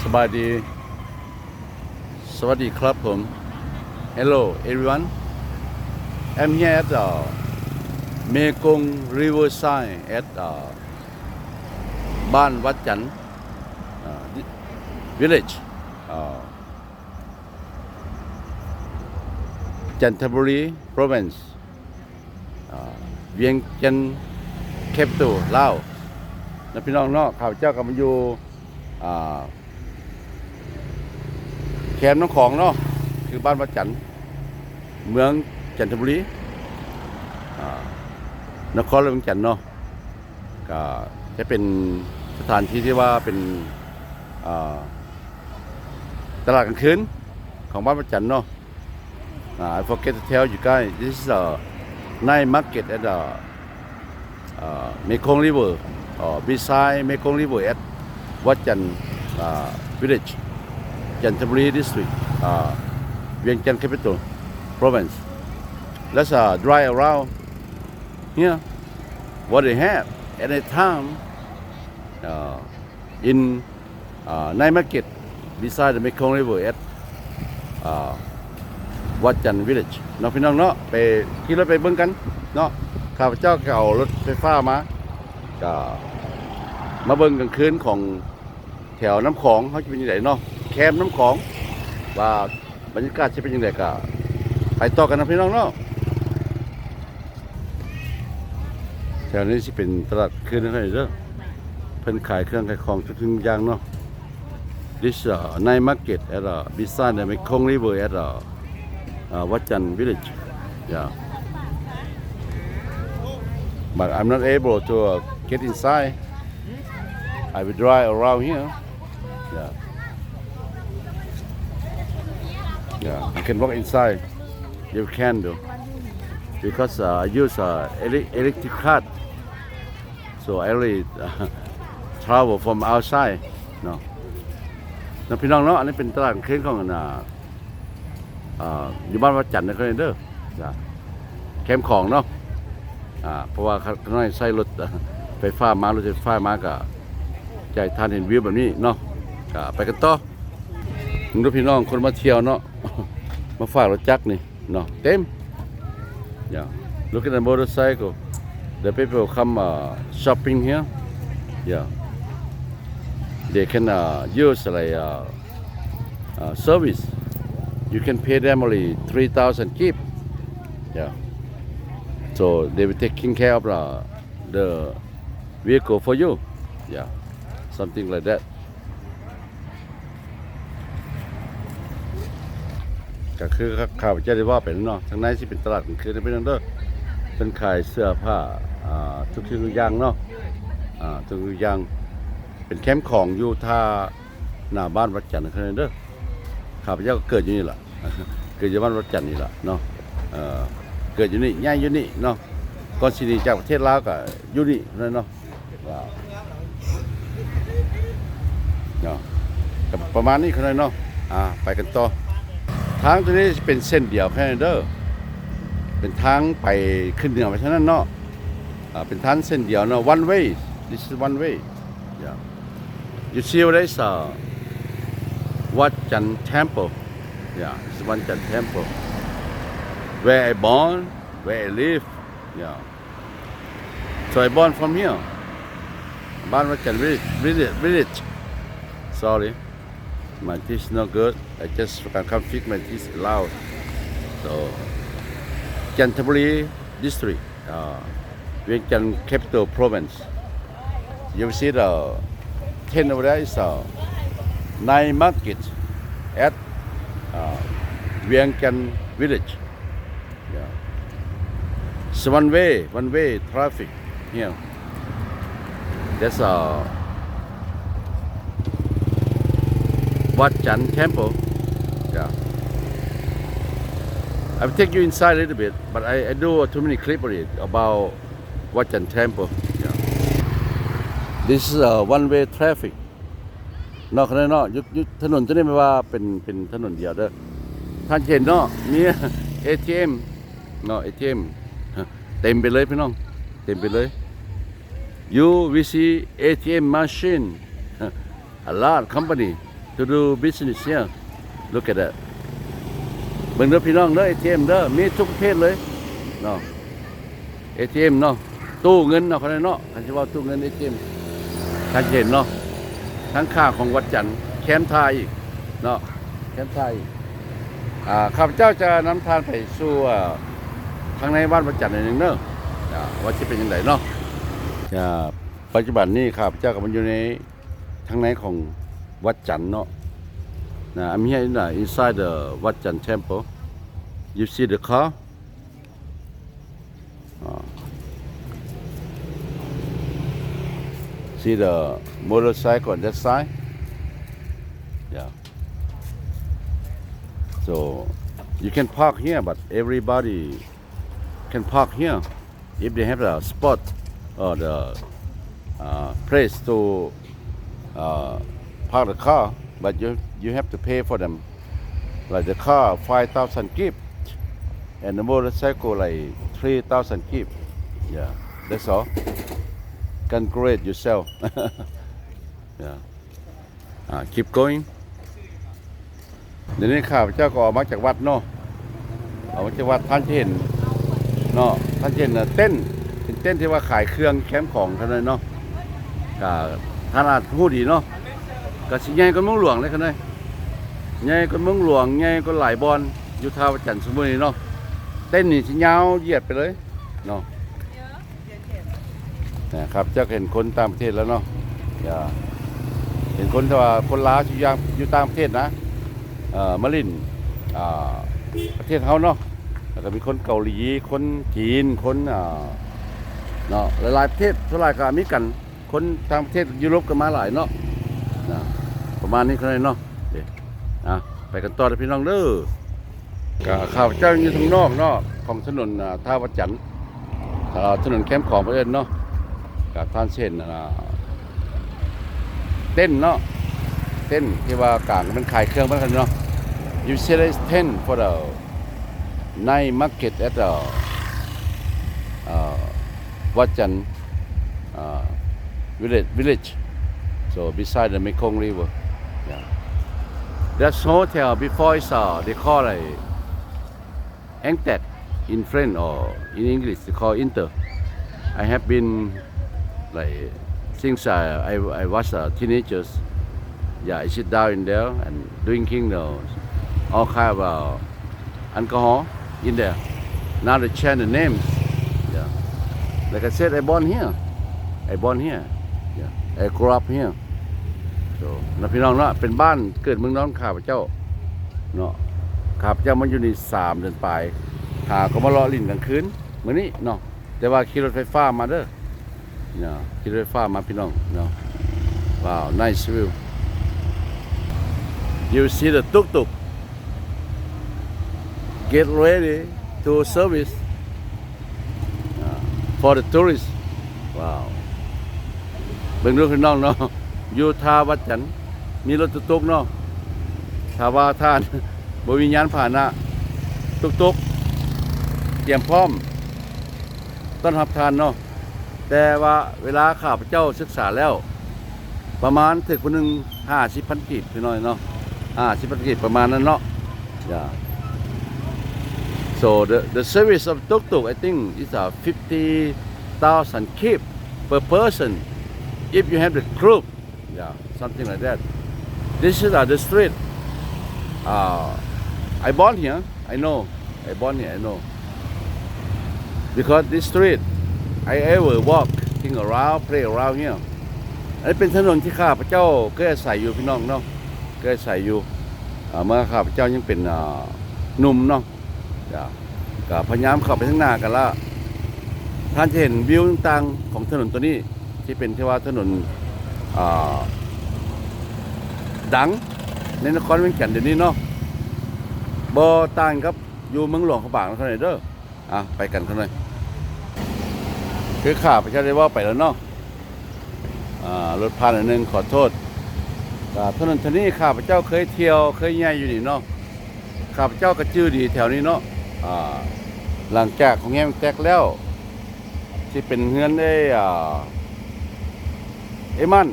ສະບາຍດີ ສະຫວັດດີຄັບຜົມ. Hello everyone, I'm here at the Mekong Riverside at uh, ບ້ານວັດຈັນ uh, Village, uh, Chanthaburi Province, ອ່າ ວຽງຈັນ Capital ລາວ ນະພີ່ນ້ອງເນາະ. ຂ້າພະເຈົ້າກໍມາຢູ່ ອ່າ ແຄມນ້ຳຂອງເນາະ ຄືບ້ານວັດຈັນ ເມືອງຈັນທະບູລີ ອ່າ ນະຄອນຫຼວງວຽງຈັນເນາະ. ກໍຈະເປັນສະຖານທີ່ທີ່ວ່າເປັນ ອ່າ ຕະຫຼາດກາງຄືນຂອງບ້ານວັດຈັນເນາະ. Uh, I forget to tell you guys, this is a night market at the uh, Mekong River, uh, beside Mekong River at Watjan uh, village, Chanthaburi district, uh, Vientiane capital province. Let's uh, drive around here. What they have at a time uh, in uh, night market beside the Mekong River at uh, Watjan village ເນາະ ພີ່ນ້ອງເນາະ. ໄປຂີ່ລົດໄປເບິ່ງກັນເນາະ. ຂ້າພະເຈົ້າກໍເອົາລົດໄຟຟ້າມາ ກໍມາເບິ່ງກາງຄືນຂອງແຖວນ້ຳຂອງເຮົາຈະເປັນຈັ່ງໃດເນາະ ແຄມນ້ຳຂອງ ວ່າບັນຍາກາດຊິເປັນຈັ່ງໃດ ກໍໄປຕໍ່ກັນເນາະ ພີ່ນ້ອງເນາະ. ແຖວນີ້ຊິເປັນຕະຫຼາດຄືນເທົ່ານັ້ນເດີ ເພິ່ນຂາຍເຄື່ອງຂາຍຂອງທຸກສິ່ງທຸກຢ່າງເນາະ. This uh, night market at uh, beside the Mekong River at uh, uh, Watjan village. Yeah. But I'm not able to uh, get inside. I will drive around here. Yeah. Yeah, you can walk inside. You can do. Because uh, I use uh, ele- electric card. So I only uh, travel from outside. ເນາະ ເນາະ ພີ່ນ້ອງເນາະ. ອັນນີ້ເປັນຕະຫຼາດກາງຄືນຂອງອັນ ອ່າ ອ່າ ຢູ່ບ້ານວັດຈັນນະ ເດີ ແຄມຂອງເນາະ. ອ່າ ເພາະວ່າຂ້ານ້ອຍໃຊ້ລົດໄຟຟ້າມາ ລົດໄຟຟ້າມາ ກໍຈະໃຫ້ທ່ານເຫັນວິວແບບນີ້ເນາະ. ກໍໄປກັນຕໍ່. ເບິ່ງດູພີ່ນ້ອງ ຄົນມາທ່ຽວເນາະ ມາຝາກລົດຈັກນີ້ເນາະ ເຕັມ. Yeah, look at the motorcycle. The people come uh, shopping here. Yeah, they can uh, use like uh, uh, service. You can pay them only three thousand kip. Yeah. So they will taking care of the, the vehicle for you. Yeah, something like that. ກໍຄືຂ້າພະເຈົ້າໄດ້ເວົ້າໄປເນາະ ທາງໃນຊິເປັນຕະຫຼາດກາງຄືນເດີພີ່ນ້ອງເດີ. ເພິ່ນຂາຍເສື້ອຜ້າ ອ່າ ທຸກສິ່ງທຸກຢ່າງເນາະ ອ່າ ທຸກສິ່ງທຸກຢ່າງ. ເປັນແຄມຂອງຢູ່ທ່າ ໜ້າບ້ານວັດຈັນເດີ. ຂ້າພະເຈົ້າກໍເກີດຢູ່ນີ້ລະ ເກີດຢູ່ບ້ານວັດຈັນນີ້ລະເນາະ. ເອີ ເກີດຢູ່ນີ້ ໃຫຍ່ຢູ່ນີ້ເນາະ. ກ່ອນຊິໜີຈາກປະເທດລາວກໍຢູ່ນີ້ເນາະ. ເນາະ ກໍປະມານນີ້ຂ້ານ້ອຍເນາະ. ອ່າ ໄປກັນຕໍ່. ທາງຕົວນີ້ເປັນເສັ້ນດຽວແຄ່ນັ້ນເດີ ເປັນທາງໄປຂຶ້ນເໜືອໄປທາງນັ້ນເນາະ. ອ່າ ເປັນທາງເສັ້ນດຽວເນາະ one way. This is one way. Yeah. You see what is uh, Wat Chan Temple? Yeah, it's Wat Chan Temple. Where I born, where I live. Yeah. So I born from here. ບ້ານວັດຈັນ village, village, village. Sorry, my teeth no good. I just come fix my teeth loud. So, Chanthaburi district, uh, Vientiane capital province. You see the tent over there is a night market at uh, Vientiane village. Yeah. It's one way, one way traffic here. That's a Wat Chan Temple. Yeah. I will take you inside a little bit, but I, I do too many clip already about Wat Chan Temple. Yeah. This is a one way traffic. ເນາະ ຂ້ານ້ອຍເນາະ ຢູ່ ຢູ່ຖະໜົນຕົວນີ້ແມ່ນວ່າເປັນ ເປັນຖະໜົນດຽວເດີ. ທ່ານເຫັນເນາະ ມີ ATM ເນາະ ATM ເຕັມໄປເລີຍພີ່ນ້ອງ ເຕັມໄປເລີຍ. You will see ATM machine, a lot company. to do business here. Look at that. ເບິ່ງເດີພີ່ນ້ອງເດີ ເອທີເອັມເດີ ມີທຸກປະເພດເລີຍເນາະ ເອທີເອັມເນາະ ຕູ້ເງິນເນາະ ເຂົາເອີ້ນເນາະ ຄັນຊິເວົ້າຕູ້ເງິນ ເອທີເອັມ ທ່ານເຫັນເນາະ ທາງຂ້າງຂອງວັດຈັນ ແຄມທ້າຍອີກເນາະ ແຄມທ້າຍອີກ. ອາ ຂ້າພະເຈົ້າຈະນຳທ່ານໄປສູ່ ເອີ ທາງໃນວັດວັດຈັນໜ້ອຍໜຶ່ງເດີ ອາ ວ່າຊິເປັນຈັ່ງໃດເນາະ. ອາ ປັດຈຸບັນນີ້ຂ້າພະເຈົ້າກຳລັງຢູ່ໃນ ທາງໃນຂອງວັດຈັນເນາະ ນະ I'm here in the, inside the ວັດຈັນ temple. You see the car? Uh, see the motorcycle on that side? Yeah. So, you can park here, but everybody can park here if they have a spot or the, uh, place to, uh, park the car, but you, you have to pay for them. Like the car, five thousand kip, and the motorcycle, like, three thousand kip. Yeah, that's all. Congratulate yourself. Yeah. ອ່າ keep going. ດຽວນີ້ຂ້າພະເຈົ້າກໍອອກມາຈາກວັດເນາະ ອອກມາຈາກວັດ ທ່ານຈະເຫັນເນາະ ທ່ານຈະເຫັນເຕັນ ເປັນເຕັນທີ່ວ່າຂາຍເຄື່ອງແຄມຂອງເທົ່ານັ້ນເນາະ ກໍທ່ານອາດຮູ້ດີເນາະ ກໍຊິໃຫຍ່ກວ່າເມືອງຫຼວງເລີຍ ຄັນເອີຍ ໃຫຍ່ກວ່າເມືອງຫຼວງ ໃຫຍ່ກວ່າຫຼາຍບ່ອນ ຢູ່ທ່າວັດຈັນຊຸມື້ນີ້ເນາະ ເຕັນນີ້ຊິຍາວຢຽດໄປເລີຍເນາະ. ນະຄັບ ຈະເຫັນຄົນຕ່າງປະເທດແລ້ວເນາະ ຈະເຫັນຄົນ ແຕ່ວ່າຄົນລາວຢູ່ຕ່າງ ຢູ່ຕ່າງປະເທດນະ ເອີ ມາຫຼິ້ນ ອ່າ ປະເທດເຮົາເນາະ ແລ້ວກໍມີຄົນເກົາຫຼີ ຄົນຈີນ ຄົນ ອ່າ ເນາະ ຫຼາຍໆປະເທດ ສ່ວນຫຼາຍກໍອາເມລິກັນ ຄົນຕ່າງປະເທດ ຢູໂຣບກໍມາຫຼາຍເນາະ ນະ ປະມານນີ້ເທົ່ານັ້ນເນາະ ເດ້ ອ່າ ໄປກັນຕໍ່ເດີພີ່ນ້ອງເດີ. ກໍຂ້າພະເຈົ້າຢູ່ທາງນອກເນາະ ຂອງຖະໜົນ ອ່າ ທ່າວັດຈັນ ເອີ ຖະໜົນແຄມຂອງເພິ່ນເອີ້ນເນາະ ກໍທ່ານຊິເຫັນ ອ່າ ເຕັນເນາະ ເຕັນທີ່ວ່າກາງມັນຂາຍເຄື່ອງເພິ່ນເນາະ You see this tent for the night market at the, uh, ວັດຈັນ uh, village, village. So beside the Mekong River. Yeah. That hotel before is, uh, they call, like, Engtech in French, or in English they call Inter. I have been, like, since I, I, I was a teenager. Yeah, I sit down in there and drinking the all kind of, uh, alcohol in there. Now they change the names. Yeah. Like I said, I born here. I born here. Yeah. I grew up here. So ນະ ພີ່ນ້ອງເນາະ ເປັນບ້ານເກີດເມືອງນອນຂ້າພະເຈົ້າເນາະ. ຂ້າພະເຈົ້າມາຢູ່ນີ້ສາມເດືອນປາຍ ຫາກໍມາເລາະຫຼິ້ນກາງຄືນມື້ນີ້ເນາະ ແຕ່ວ່າຂີ່ລົດໄຟຟ້າມາເດີ. ເນາະ ຂີ່ລົດໄຟຟ້າມາພີ່ນ້ອງເນາະ. Wow, nice view. You see the tuk-tuk get ready to service, uh, for the tourist. Wow. ເບິ່ງດູພີ່ນ້ອງເນາະ ຢູ່ທ່າວັດຈັນ ມີລົດຕຸກໆເນາະ. ຖ້າວ່າທ່ານບໍ່ມີຍານພາຫະນະ ຕຸກໆ ຕຽມພ້ອມຕ້ອນຮັບທ່ານເນາະ. ແຕ່ວ່າເວລາຂ້າພະເຈົ້າສຶກສາແລ້ວ ປະມານຖືກຜູ້ໜຶ່ງຫ້າສິບພັນກີບ ພີ່ນ້ອງເນາະ ຫ້າສິບພັນກີບ ປະມານນັ້ນເນາະ. Yeah. So the, the service of tuk-tuk, I think, is, uh, fifty thousand kip per person if you have the group. Yeah, something like that. This is, uh, the street. Uh, I born here, I know. I born here, I know. Because this street, I ever walk, think around, play around here. ອັນນີ້ເປັນຖະໜົນທີ່ຂ້າພະເຈົ້າເຄີຍອາໄສຢູ່ ພີ່ນ້ອງເນາະ ເຄີຍອາໄສຢູ່ ເອີ ເມື່ອຂ້າພະເຈົ້າຍັງເປັນ ເອີ ໜຸ່ມເນາະ. ກໍພະຍາຍາມເຂົ້າໄປທາງໜ້າກັນລະ ທ່ານຈະເຫັນວິວຕ່າງໆຂອງຖະໜົນໂຕນີ້ ທີ່ເປັນ ທີ່ວ່າຖະໜົນ ອ່າ ດັງໃນນະຄອນວຽງຈັນດຽວນີ້ເນາະ. ບໍ່ຕ່າງກັບຢູ່ເມືອງຫຼວງພະບາງເທົ່າໃດເດີ. ອ່ະ ໄປກັນເທົ່ານັ້ນ ຄືຂ້າພະເຈົ້າໄດ້ເວົ້າໄປແລ້ວເນາະ. ອ່າ ລົດຜ່ານໜ້ອຍໜຶ່ງ ຂໍໂທດ. ອ່າ ຖະໜົນເສັ້ນນີ້ຂ້າພະເຈົ້າເຄີຍທ່ຽວ ເຄີຍຍ່າງຢູ່ນີ້ເນາະ. ຂ້າພະເຈົ້າກໍຈື່ດີແຖວນີ້ເນາະ. ອ່າ ຫຼັງຈາກໂຮງແຮມແຕກແລ້ວ ຊິເປັນເຮືອນໄອ້ ອ່າ ໄອ້ໝັ້ນ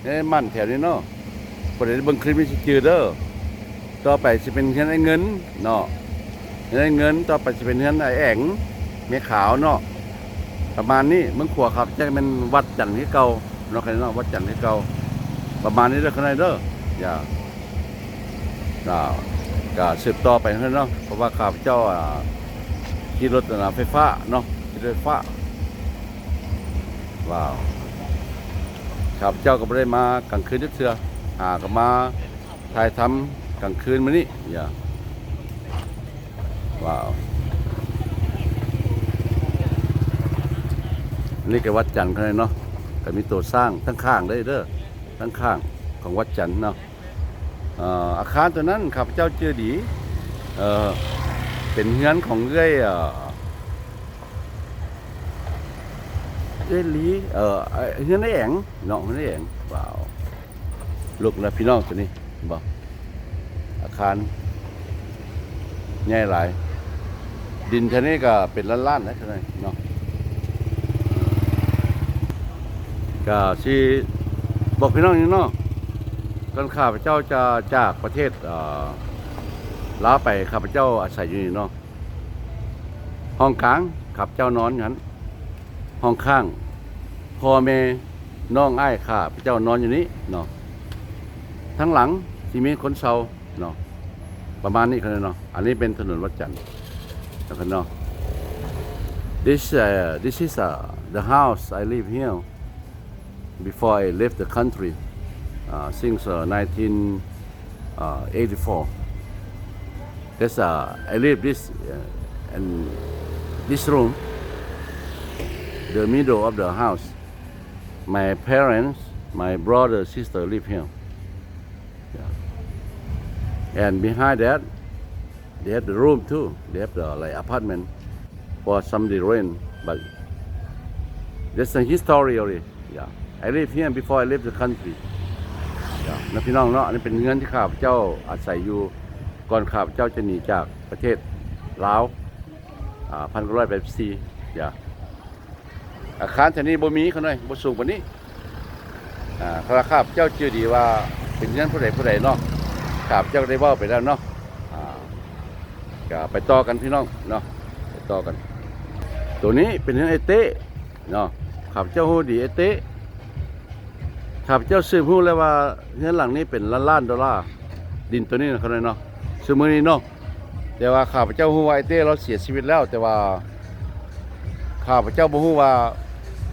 ໄອ້ໝັ້ນແຖວນີ້ເນາະ. ຜູ້ໃດເບິ່ງຄລິບນີ້ຊິຈື່ເດີ. ຕໍ່ໄປຊິເປັນເຮືອນອ້າຍເງິນເນາະ, ເຮືອນອ້າຍເງິນ, ຕໍ່ໄປຊິເປັນເຮືອນອ້າຍແອງ ແມ່ຂາວເນາະ. ປະມານນີ້, ເບື້ອງຂວາຂ້າພະເຈົ້າແມ່ນວັດຈັນຄືເກົ່າເນາະ, ຂ້ານ້ອຍເນາະ, ວັດຈັນຄືເກົ່າ. ປະມານນີ້ເດີ ຂ້ານ້ອຍເດີ. ຢ່າ ກໍ ກໍສືບຕໍ່ໄປເນາະ, ເພາະວ່າຂ້າພະເຈົ້າ ອ່າ ຂີ່ລົດ ອ່າ ໄຟຟ້າເນາະ, ຂີ່ລົດໄຟຟ້າ. ວ້າວ ຂ້າພະເຈົ້າກໍບໍ່ໄດ້ມາກາງຄືນຈັກເທື່ອ, ຫາກໍມາຖ່າຍທຳກາງຄືນມື້ນີ້. ຢ່າ ວ້າວ ອັນນີ້ກໍວັດຈັນຂ້ານ້ອຍເນາະ, ກໍມີໂຕຊ້າງທັງຂ້າງເລີຍເດີ, ທັງຂ້າງຂອງວັດຈັນເນາະ. ເອີ ອາຄານຕົວນັ້ນຂ້າພະເຈົ້າຈື່ດີ, ເອີ ເປັນເຮືອນຂອງເອື້ອຍ ເອີ ເອື້ອຍລີ, ເອີ ເຮືອນອ້າຍແອງເນາະ, ເຮືອນອ້າຍແອງ. ວ້າວ ລຸກແລ້ວພີ່ນ້ອງ, ຕົວນີ້ເຫັນບໍ່? ອາຄານໃຫຍ່ຫຼາຍ, ດິນແຖວນີ້ກໍເປັນລ້ານໆ ນະເນາະ. ກໍຊິບອກພີ່ນ້ອງຢູ່ເນາະ, ກ່ອນຂ້າພະເຈົ້າຈະຈາກປະເທດ ເອີ ລາວໄປ, ຂ້າພະເຈົ້າອາໄສຢູ່ນີ້ເນາະ. ຫ້ອງກາງ ຂ້າພະເຈົ້ານອນຢູ່ຫັ້ນ, ຫ້ອງຂ້າງ ພໍ່ແມ່ນ້ອງອ້າຍຂ້າພະເຈົ້ານອນຢູ່ນີ້ເນາະ. ທາງຫຼັງຊິມີຄົນເຊົ່າເນາະ, ປະມານນີ້ເນາະ. ອັນນີ້ເປັນຖະໜົນວັດຈັນເນາະ. This, uh, this is, uh, the house I live here before I left the country, uh, since, uh, nineteen eighty-four. That's, uh, I live this, uh, in this room, the middle of the house. My parents, my brother, sister live here. Yeah. And behind that, they have the room too. They have the, like, apartment for somebody rent, but that's a history already. Yeah. I live here before I left the country. Yeah. ນະ ພີ່ນ້ອງເນາະ, ອັນນີ້ເປັນເຮືອນທີ່ຂ້າພະເຈົ້າອາໄສຢູ່ ກ່ອນຂ້າພະເຈົ້າຈະໜີຈາກປະເທດລາວ ອ່າ ພັນເກົ້າຮ້ອຍແປດສິບສີ່. Yeah. ອາຄານແຖວນີ້ບໍ່ມີ ຂ້ານ້ອຍ, ບໍ່ສູງປານນີ້. ອ່າ ຂ້າພະເຈົ້າຈື່ດີວ່າເປັນເຮືອນຜູ້ໃດຜູ້ໃດເນາະ, ຂ້າພະເຈົ້າໄດ້ເວົ້າໄປແລ້ວເນາະ. ອ່າ ກໍໄປຕໍ່ກັນພີ່ນ້ອງເນາະ, ໄປຕໍ່ກັນ. ໂຕນີ້ເປັນເຮືອນອ້າຍເຕ້ເນາະ, ຂ້າພະເຈົ້າຮູ້ດີອ້າຍເຕ້. ຂ້າພະເຈົ້າສືບຮູ້ແລ້ວວ່າເຮືອນຫຼັງນີ້ເປັນລ້ານໆໂດລາ, ດິນໂຕນີ້ນະ ຂ້ານ້ອຍເນາະ, ຊຸມື້ນີ້ເນາະ. ແຕ່ວ່າຂ້າພະເຈົ້າຮູ້ວ່າອ້າຍເຕ້ລາວເສຍຊີວິດແລ້ວ, ແຕ່ວ່າຂ້າພະເຈົ້າບໍ່ຮູ້ວ່າ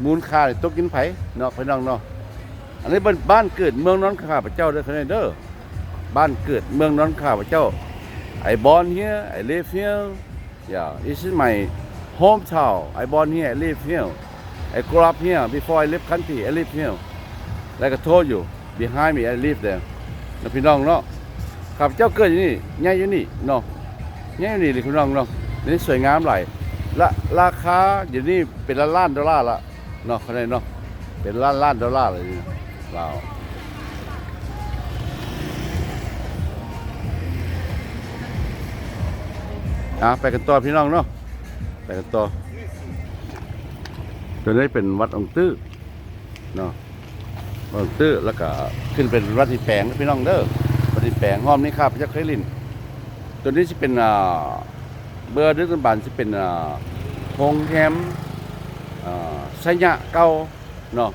ມູນຄ່ານີ້ຕົກຢູ່ໃນໃຜເນາະ ພີ່ນ້ອງເນາະ. ອັນນີ້ເປັນບ້ານເກີດເມືອງນອນຂອງຂ້າພະເຈົ້າເດີ ຂ້ານ້ອຍເດີ, ບ້ານເກີດເມືອງນອນຂອງຂ້າພະເຈົ້າ. I born here, I live here. Yeah, this is my hometown. I born here, I live here. I grew up here. Before I left country, I live here. Like I told you, behind me, I live there. ນະ ພີ່ນ້ອງເນາະ, ຂ້າພະເຈົ້າເກີດຢູ່ນີ້ ໃຫຍ່ຢູ່ນີ້ເນາະ, ໃຫຍ່ຢູ່ນີ້ເລີຍ ພີ່ນ້ອງເນາະ. ນີ້ສວຍງາມຫຼາຍ ລະ ລາຄາດຽວນີ້ເປັນລ້ານໆໂດລາລະ ເນາະ ຂ້ານ້ອຍເນາະ, ເປັນລ້ານລ້ານໂດລາເລີຍລາວ. ອ່າ ໄປກັນຕໍ່ພີ່ນ້ອງເນາະ, ໄປກັນຕໍ່. ຕົວນີ້ເປັນວັດອົງຕື້ເນາະ, ວັດອົງຕື້ ແລ້ວກະຂຶ້ນເປັນວັດອີແປງ ພີ່ນ້ອງເດີ, ວັດອີແປງ. ຮອບນີ້ຂ້າພະເຈົ້າເຄີຍຫຼິ້ນ. ຕົວນີ້ຊິເປັນ ອ່າ ເມື່ອດຶກດຳບັນຊິເປັນ ອ່າ ໂຮງແຮມ ອ່າ ໄຊຍະເກົ່າເນາະ.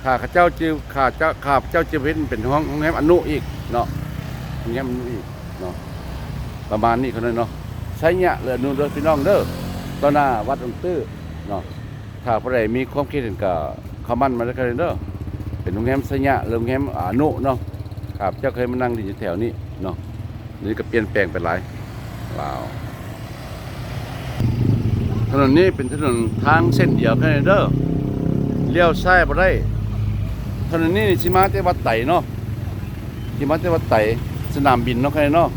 ຖ້າເຂົາເຈົ້າຈື່ ຂ້າເຈົ້າ ຂ້າພະເຈົ້າຈື່ຜິດ ເປັນໂຮງ ໂຮງແຮມອະນຸອີກເນາະ, ໂຮງແຮມອະນຸອີກເນາະ. ປະມານນີ້ເທົ່ານັ້ນເນາະ, ໄຊຍະ ຫຼື ອະນຸເດີພີ່ນ້ອງເດີ, ຕໍ່ໜ້າວັດອົງຕື້ເນາະ. ຖ້າຜູ້ໃດມີຄວາມຄິດເຫັນກໍຄອມເມັນມາໄດ້ເດີ, ເປັນໂຮງແຮມໄຊຍະ ຫຼື ໂຮງແຮມອະນຸເນາະ. ຂ້າພະເຈົ້າເຄີຍມານັ່ງຫຼິ້ນຢູ່ແຖວນີ້ເນາະ. ດຽວນີ້ກໍປ່ຽນແປງໄປຫຼາຍ. ວ້າວ ຖະໜົນນີ້ເປັນຖະໜົນທາງເສັ້ນດຽວແຄ່ນີ້ເດີ, ລ້ຽວຊ້າຍບໍ່ໄດ້. ຖະໜົນນີ້ຊິມາແຕ່ວັດໄຕເນາະ, ຊິມາແຕ່ວັດໄຕ ສະໜາມບິນເນາະ ແຄ່ນີ້ເນາະ.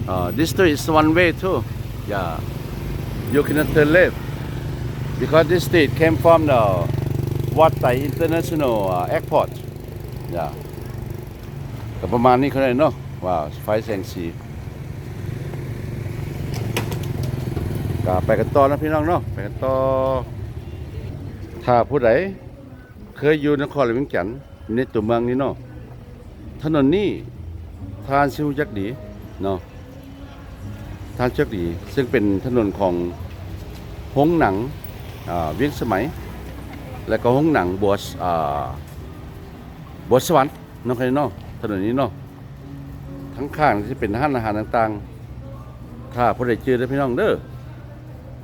ເອີ this street is one way too. Yeah, you cannot turn left because this street came from the ວັດໄຕ International Airport. Yeah. ກໍປະມານນີ້ເທົ່ານັ້ນເນາະ, ວ່າໄຟແສງສີ. ກໍໄປກັນຕໍ່ເນາະ ພີ່ນ້ອງເນາະ, ໄປກັນຕໍ່. ຖ້າຜູ້ໃດເຄີຍຢູ່ນະຄອນຫຼວງວຽງຈັນ ໃນຕົວເມືອງນີ້ເນາະ, ຖະໜົນນີ້ທ່ານຊິຮູ້ຈັກດີເນາະ ທ່ານຮູ້ຈັກດີ ເຊິ່ງເປັນຖະໜົນຂອງໂຮງໜັງ ອາ ວຽງສະໄໝ ແລະກໍໂຮງໜັງບົວ ອາ ບົວສະຫວັນເນາະ ເນາະ ຖະໜົນນີ້ເນາະ. ທາງຂ້າງຊິເປັນຮ້ານອາຫານຕ່າງໆ ຖ້າຜູ້ໃດຈື່ເດີພີ່ນ້ອງເດີ.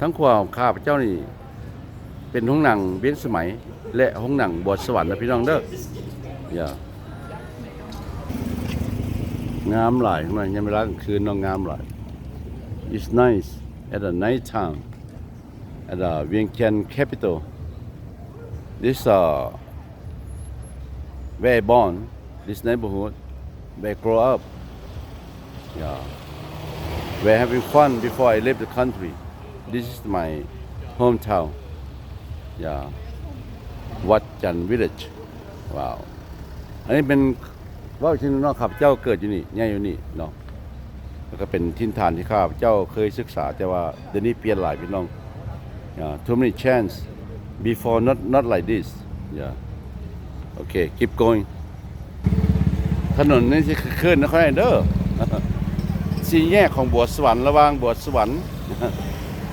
ທາງຂວາຂອງຂ້າພະເຈົ້ານີ້ ເປັນໂຮງໜັງວຽງສະໄໝ ແລະ ໂຮງໜັງບົວສະຫວັນນະພີ່ນ້ອງເດີ. ຢ່າ ງາມຫຼາຍ ຍາມເວລາກາງຄືນເນາະ ງາມຫຼາຍ. It's nice at the night time at the Vientiane capital. This, uh, where I born, this neighborhood, where I grow up. Yeah. We're having fun before I leave the country. This is my hometown. Yeah. ວັດຈັນ Village. Wow. ອັນນີ້ເປັນ ເວົ້າອີກເທື່ອໜຶ່ງເນາະ ຂ້າພະເຈົ້າເກີດຢູ່ນີ້ ໃຫຍ່ຢູ່ນີ້ເນາະ ແລ້ວກໍເປັນຖິ່ນຖານທີ່ຂ້າພະເຈົ້າເຄີຍສຶກສາ ແຕ່ວ່າດຽວນີ້ປ່ຽນຫຼາຍພີ່ນ້ອງ. ອ່າ too many change, before not, not like this. Yeah. Okay, keep going. ຖະໜົນນີ້ຊິຄືນນະຂ້ອຍເດີ ສີ່ແຍກຂອງບົວສະຫວັນ ລະຫວ່າງບົວສະຫວັນ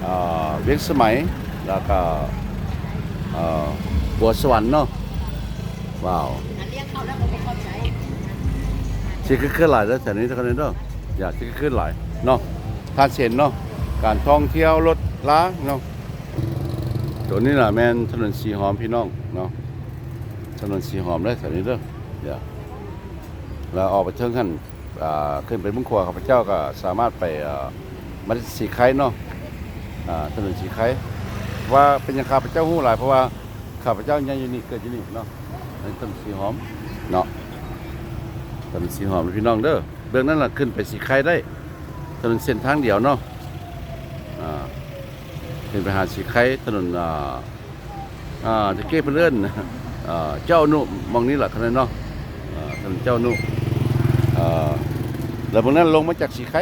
ອ່າ ວຽງສະໄໝ ແລ້ວກໍ ເອີ ບົວສະຫວັນເນາະ. ວ້າວ ຊິຄຶກຄື້ນຫຼາຍເດີ ແຖວນີ້ເດີ ເດີ ຢ່າ ຊິຄຶກຄື້ນຫຼາຍເນາະ. ທ່ານເຫັນເນາະ ການທ່ອງທ່ຽວລົດລາເນາະ. ໂຕນີ້ລະແມ່ນຖະໜົນສີຫອມພີ່ນ້ອງເນາະ ຖະໜົນສີຫອມເດີ ແຖວນີ້ເດີ ຢ່າ ແລ້ວອອກໄປເທິງຫັ້ນ ອ່າ ຂຶ້ນໄປເບື້ອງຂວາ ຂ້າພະເຈົ້າກໍສາມາດໄປ ເອີ ມາທີ່ສີໄຄເນາະ ອ່າ ຖະໜົນສີໄຄ. ວ່າເປັນຫຍັງຂ້າພະເຈົ້າຮູ້ຫຼາຍ ເພາະວ່າຂ້າພະເຈົ້າໃຫຍ່ຢູ່ນີ້ ເກີດຢູ່ນີ້ເນາະ. ອັນນີ້ຖະໜົນສີຫອມເນາະ ຖະໜົນສີຫອມພີ່ນ້ອງເດີ. ເບື້ອງນັ້ນລະຂຶ້ນໄປສີໄຄໄດ້ ຖະໜົນເສັ້ນທາງດຽວເນາະ ອ່າ ຂຶ້ນໄປຫາສີໄຄ ຖະໜົນ ອ່າ ອ່າ ຕະກີ້ເພິ່ນເອີ້ນ ເອີ ເຈົ້າອະນຸ ໝ່ອງນີ້ລະ ຄັນເນາະ ເອີ ຖະໜົນເຈົ້າອະນຸ ເອີ ແລ້ວເບື້ອງນັ້ນລົງມາຈາກສີໄຄ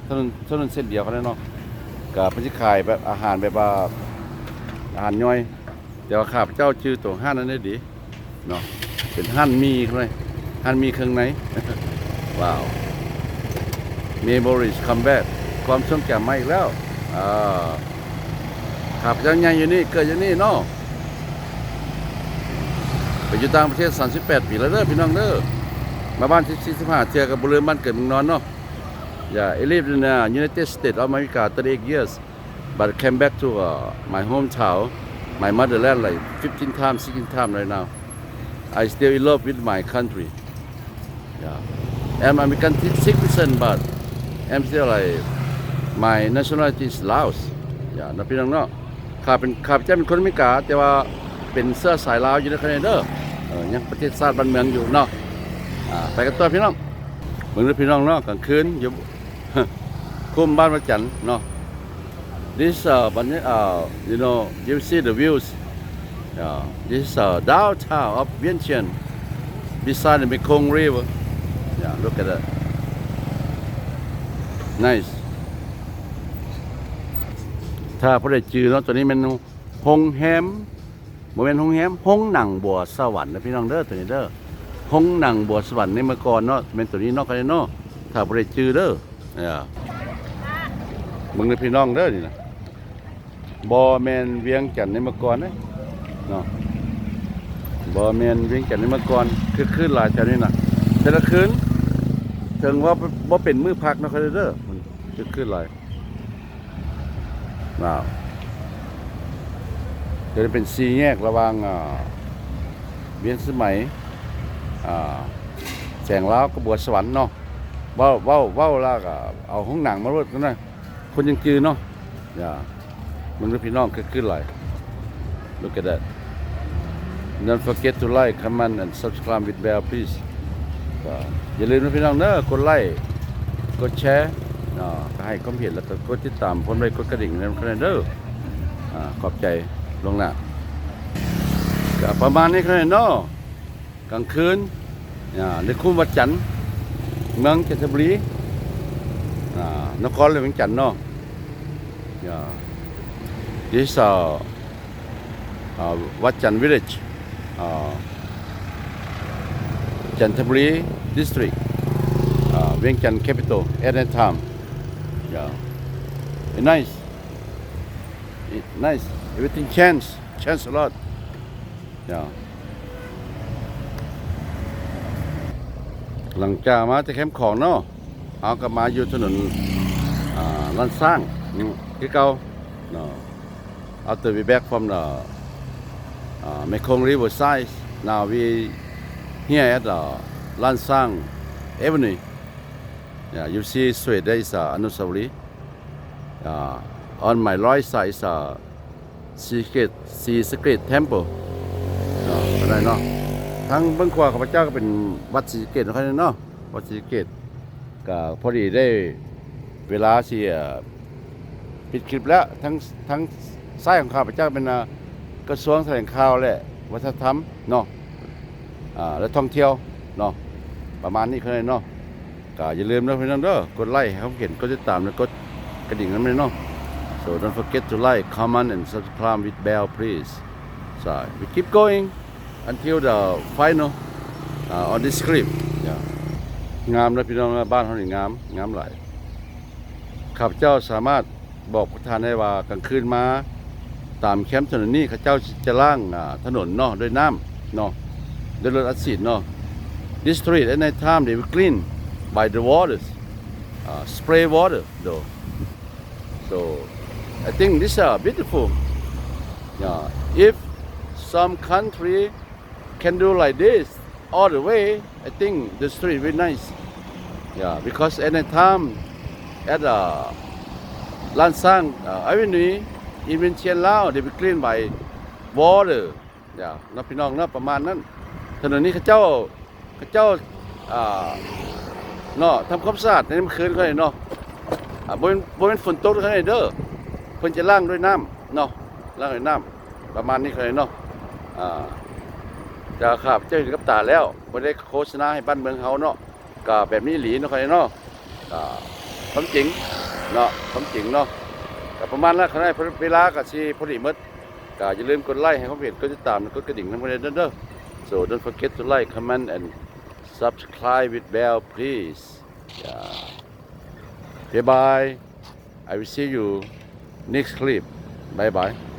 ຖະໜົນ ຖະໜົນເສັ້ນດຽວກັນເນາະ. ກໍເພິ່ນຊິຂາຍແບບອາຫານແບບວ່າອາຫານຍ່ອຍ ແຕ່ວ່າຂ້າພະເຈົ້າຈື່ໂຕຮ້ານນັ້ນໄດ້ດີເນາະ ເປັນຮ້ານໝີ່ເລີຍ ຮ້ານໝີ່ເຄື່ອງໃນ. ວ້າວ Memories come back ຄວາມຊົງຈຳມາອີກແລ້ວ ອ່າ ຂ້າພະເຈົ້າໃຫຍ່ຢູ່ນີ້ ເກີດຢູ່ນີ້ເນາະ ໄປຢູ່ຕ່າງປະເທດສາມສິບແປດປີແລ້ວເດີພີ່ນ້ອງເດີ. ມາບ້ານສິບສີ່ ສິບຫ້າເທື່ອກໍບໍ່ລືມບ້ານເກີດເມືອງນອນເນາະ. Yeah, I live in, uh, United States of America thirty-eight years, but I came back to, uh, my hometown, my motherland, like, fifteen times, sixteen times right now. I still in love with my country. Yeah. I'm American citizen, but I'm still, like, my nationality is Laos. Yeah, ເນາະ ພີ່ນ້ອງເນາະ. ຂ້າເປັນ ຂ້າພະເຈົ້າເປັນຄົນອາເມລິກາ ແຕ່ວ່າເປັນເຊື້ອສາຍລາວຢູ່ໃນຄະແນນເດີ ເອີ ຍັງປະເທດຊາດບ້ານເມືອງຢູ່ເນາະ. ອ່າ ໄປກັນຕໍ່ພີ່ນ້ອງ ເບິ່ງເດີພີ່ນ້ອງເນາະ ກາງຄືນຢູ່ຄຸ້ມບ້ານວັດຈັນເນາະ. This, uh, ບັນຍາ uh, you know, you see the views. Yeah, this is, uh, downtown of Vientiane beside the Mekong River. Yeah, look at that. Nice. ຖ້າຜູ້ໃດຈື່ເນາະ ຕົວນີ້ແມ່ນໂຮງແຮມ ບໍ່ແມ່ນໂຮງແຮມ ໂຮງໜັງບົວສະຫວັນເດີພີ່ນ້ອງເດີ ຕົວນີ້ເດີ ໂຮງໜັງບົວສະຫວັນໃນເມື່ອກ່ອນເນາະ ແມ່ນຕົວນີ້ເນາະ ເນາະ ຖ້າຜູ້ໃດຈື່ເດີ. ເອີ ເບິ່ງເດີພີ່ນ້ອງເດີ ນີ້ນະ ບໍ່ແມ່ນວຽງຈັນໃນເມື່ອກ່ອນເດ້ເນາະ ບໍ່ແມ່ນວຽງຈັນໃນເມື່ອກ່ອນ. ຄຶກຄື້ນຫຼາຍແຖວນີ້ນະ ແຕ່ລະຄືນ ເຖິງວ່າບໍ່ເປັນມື້ພັກເນາະ ເດີ ຄຶກຄື້ນຫຼາຍ. ວ້າວ ຈະໄດ້ເປັນສີ່ແຍກລະຫວ່າງ ອ່າ ວຽງສະໄໝ ອ່າ ແສງລາວກັບບົວສະຫວັນເນາະ. ເວົ້າ ເວົ້າ ເວົ້າແລ້ວກໍເອົາໂຮງໜັງມາໂລດນະ ຄົນຍັງຈື່ເນາະ. ຢ່າ ເບິ່ງເດີພີ່ນ້ອງ ຄຶກຄື້ນຫຼາຍ. Look at that. Don't forget to like, comment and subscribe with bell, please. ກໍຢ່າລືມນະພີ່ນ້ອງເດີ ກົດໄລ້ ກົດແຊເນາະ ກໍໃຫ້ຄວາມເຫັນ ແລ້ວກໍກົດຕິດຕາມ ພ້ອມດ້ວຍກົດກະດິ່ງນຳເດີ. ອ່າ ຂອບໃຈລ່ວງໜ້າ. ກໍປະມານນີ້ເນາະ ກາງຄືນ ອ່າ ໃນຄຸ້ມວັດຈັນ ເມືອງຈັນທະບູລີ ອ່າ ນະຄອນຫຼວງວຽງຈັນເນາະ. ອ່າ This is, uh, uh, ວັດຈັນ Village, uh, ຈັນທະບູລີ district, uh, Vientiane capital at that time. Yeah. It's nice. It's nice. Everything changed. Changed a lot. Yeah. ຫຼັງຈາກມາຈາກແຄມຂອງເນາະ ເຮົາກໍມາຢູ່ຖະໜົນ ອ່າ ລ້ານຊ້າງ ອືມ ຄືເກົ່າເນາະ. After we back from the, uh, Mekong Riverside, now we here at the Lansang Avenue. Yeah, you see straight there is a Anusawari. Uh, on my right side is a Secret, Secret Temple ເນາະ ກໍໄດ້ເນາະ. ທາງເບື້ອງຂວາຂ້າພະເຈົ້າກໍເປັນວັດສີສະເກດເນາະ ເນາະ ວັດສີສະເກດ. ກໍພໍດີໄດ້ເວລາຊິ ເອີ ປິດຄລິບແລ້ວ. ທາງ ທາງຊ້າຍຂອງຂ້າພະເຈົ້າເປັນ ເອີ ກະຊວງຖະແຫຼງຂ່າວ ແລະ ວັດທະນະທຳເນາະ ອ່າ ແລະ ທ່ອງທ່ຽວເນາະ ປະມານນີ້ເທົ່ານັ້ນເນາະ. ກໍຢ່າລືມເດີພີ່ນ້ອງເດີ ກົດໄລໃຫ້ເຮົາເຫັນ ກົດຕິດຕາມ ແລະ ກົດກະດິ່ງນຳເດີເນາະ. So don't forget to like, comment and subscribe with bell please. So we keep going until the final, uh, on this clip. Yeah. ງາມເດີພີ່ນ້ອງເດີ ບ້ານເຮົານີ້ງາມ ງາມຫຼາຍ. ຂ້າພະເຈົ້າສາມາດບອກພວກທ່ານໄດ້ວ່າ ກາງຄືນມາຕາມແຄມຖະໜົນນີ້ ເຂົາເຈົ້າຈະລ້າງ ອ່າ ຖະໜົນເນາະ ດ້ວຍນ້ຳເນາະ ດ້ວຍລົດອັດສີດເນາະ. This street at night time they will clean by the waters, uh, spray water though. So I think this is beautiful. Yeah, if some country can do like this all the way, I think the street will nice. Yeah, because anytime at, uh, Lansang, uh, Avenue, even Chienlao, they will clean by water. Yeah ເນາະ ພີ່ນ້ອງເນາະ ປະມານນັ້ນ. ຖະໜົນນີ້ເຂົາເຈົ້າ ເຂົາເຈົ້າ ອ່າ ເນາະ ທຳຄວາມສະອາດໃນມື້ຄືນເຂົາເນາະ. ອ່າ ບໍ່ແມ່ນ ບໍ່ແມ່ນຝົນຕົກເຂົາເດີ ເພິ່ນຈະລ້າງດ້ວຍນ້ຳເນາະ ລ້າງດ້ວຍນ້ຳ ປະມານນີ້ເຂົາເນາະ. ອ່າ ແຕ່ຂ້າພະເຈົ້າເຫັນກັບຕາແລ້ວ ບໍ່ໄດ້ໂຄສະນາໃຫ້ບ້ານເມືອງເຮົາເນາະ ກໍແບບນີ້ອີ່ຫຼີເນາະ ເຂົາເນາະ. ອ່າ ຄວາມຈິງເນາະ ຄວາມຈິງເນາະ. ກໍປະມານນັ້ນ ຄັນໄດ້ເວລາກໍຊິພໍດີໝົດ. ກໍຢ່າລືມກົດໄລໃຫ້ຄວາມເຫັນ ກົດຕິດຕາມ ແລະ ກົດກະດິ່ງນຳກັນເດີ. So don't forget to like, comment and subscribe with bell please. Yeah. Bye bye. I will see you next clip. Bye bye.